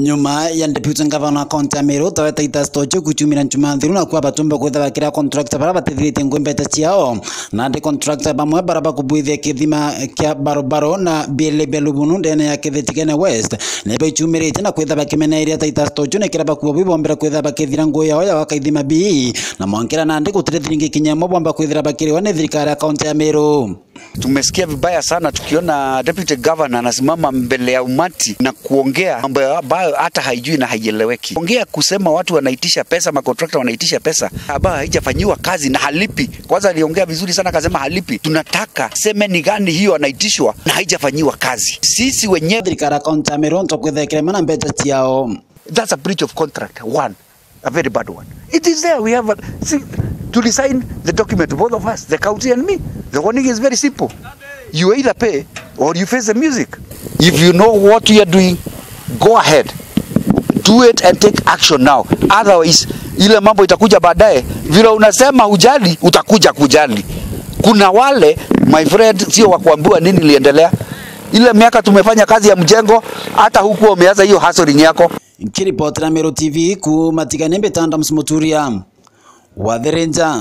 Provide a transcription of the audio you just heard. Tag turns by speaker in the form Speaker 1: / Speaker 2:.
Speaker 1: Nyuma ya deputy governor kaunti ya Meru tawe Titus Tojo kuchumira nchumathiru na kwa batumba kwitha contractor bara batithirite ngui mbeca ciao na ndi contractor bamwe bara bakubwithia kithima kia barobaro na biele bia lubunu ndene ya Kithitigene West ni baichumirite na kwitha bakimeneiria Titus Tojo na kira bakuwa bibombera kwitha bakithira ngui yao ya wakaithima bi na mwankira na ndi gutire thiringi kinyamo bomba kwithira bakiriwa ni thirikari ya kaunti ya Meru.
Speaker 2: Tumesikia vibaya sana tukiona deputy governor anasimama mbele ya umati na kuongea mambo ambayo hata haijui na haieleweki. Ongea kusema watu wanaitisha pesa, makontrakta wanaitisha pesa ambayo haijafanyiwa kazi na halipi. Kwanza aliongea vizuri sana akasema halipi. Tunataka seme ni gani hiyo anaitishwa na haijafanyiwa kazi. Sisi wenyewe
Speaker 1: thirikari ya kaunti ya Meru ntokwithekere mana mbeca ciao.
Speaker 2: That's a breach of contract, one, a very bad one. It is there. We have a, see, to sign the document, both of us, the county and me. The warning is very simple. You either pay or you face the music. If you know what you are doing, go ahead. Do it and take action now. Otherwise, ile mambo itakuja baadaye. Vile unasema hujali, utakuja kujali. Kuna wale, my friend, sio wa kuambiwa nini liendelea. Ile miaka tumefanya kazi ya mjengo, hata huku umeanza hiyo hustling yako.
Speaker 1: Kiripotera Meru TV ku Matigane Mbetanda Msmuturia. Watherenja.